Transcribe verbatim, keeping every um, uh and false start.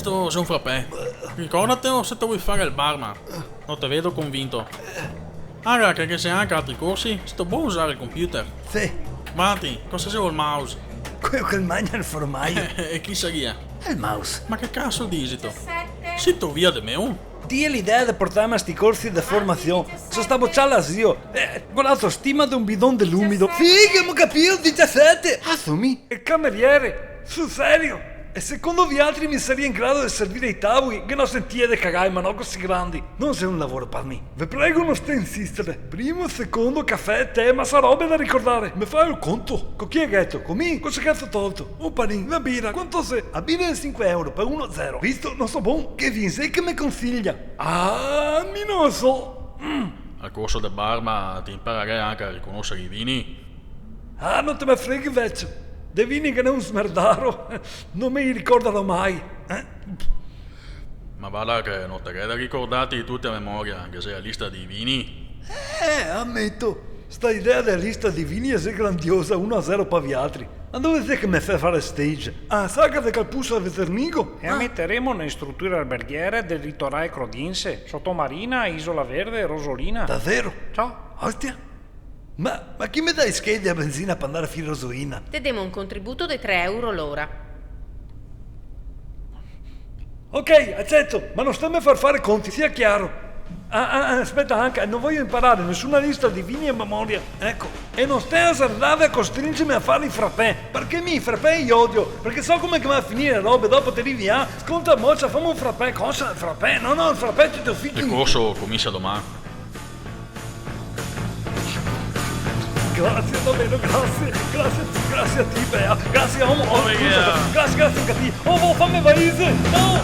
Sto xe un frappè. Ricordatelo se te vol fare el barman. No te vedo convinto. Ara che ghe xe anca altri corsi, sto bon usare el computer? Sì. Vati, cosa xe el mouse? Queo che magna el formaio. E chi saria? El mouse. Ma che caso dixito? Sito via de meu? Ti l'idea de portarme a sti corsi de formasion? So stà bocià a l'asilo. Eh, co l'autostima de un bidon de lumido. Sì, che go capìo, disisete! Ah, so mi, el cameriere. Sul serio? E secondo vialtri mi saria in grado de servire i tavoli? Ghe n'ò sentìe de cagae, ma no cusì grandi. No xe un lavoro par mi. Ve prego, no sté insistere. Primo, secondo, cafè, tè, ma sa robe da ricordare. Me fa el conto? Co chi gheto? Co mi? Cosa gheto tolto? Un panin, na bira, quanto xe? A bira xe sinque euro, par uno zero. Visto? No so bon. Che vin xe che me consiglia? Ah, mi no so. Mm. Al corso de barman te impararè anca a riconosere i vini. Ah, no te me freghi, vecio. De vini ghe n'è un smerdaro. No me i ricordarò mai. Eh? Ma varda che no te ghe da ricordarte tuti a memoria, ghe xe la lista dei vini. Eh, ameto. Sta idea dea lista dei vini xe grandiosa, uno a zero par vialtri. Ma dove xe che me fè fare stage? A sagra de Calpusa a Veternigo? E a meteremo ne struture alberghiere del litoral crodinse, Sotomarina, Isola Verde, Rosolina. Davero? Ciò. Ostia. Ma, ma chi me dà i schei dea benzina par andare fin Rosolina? Te demo un contributo de tre euro l'ora. Ok, aceto, ma no steme far fare conti, sia chiaro. Ah, ah, ah, speta anca, no voio imparare nesuna lista de vini a memoria, eco. E no sté azardarve a costringerme a fare i frappè, parché mi i frappè i odio, parché so come che va a finire la roba, dopo te rivi là, sconta, mocia, fame un frappè, cosa? Frappè? No, no, el frappè te lo fichi. El corso cominsia doman. Grasie, davero, grasie, grasie, grasie a ti, Bea, grasie, omo, oh, scusa, grasie, grasie anca a ti, oh, oh, fame el valise, no!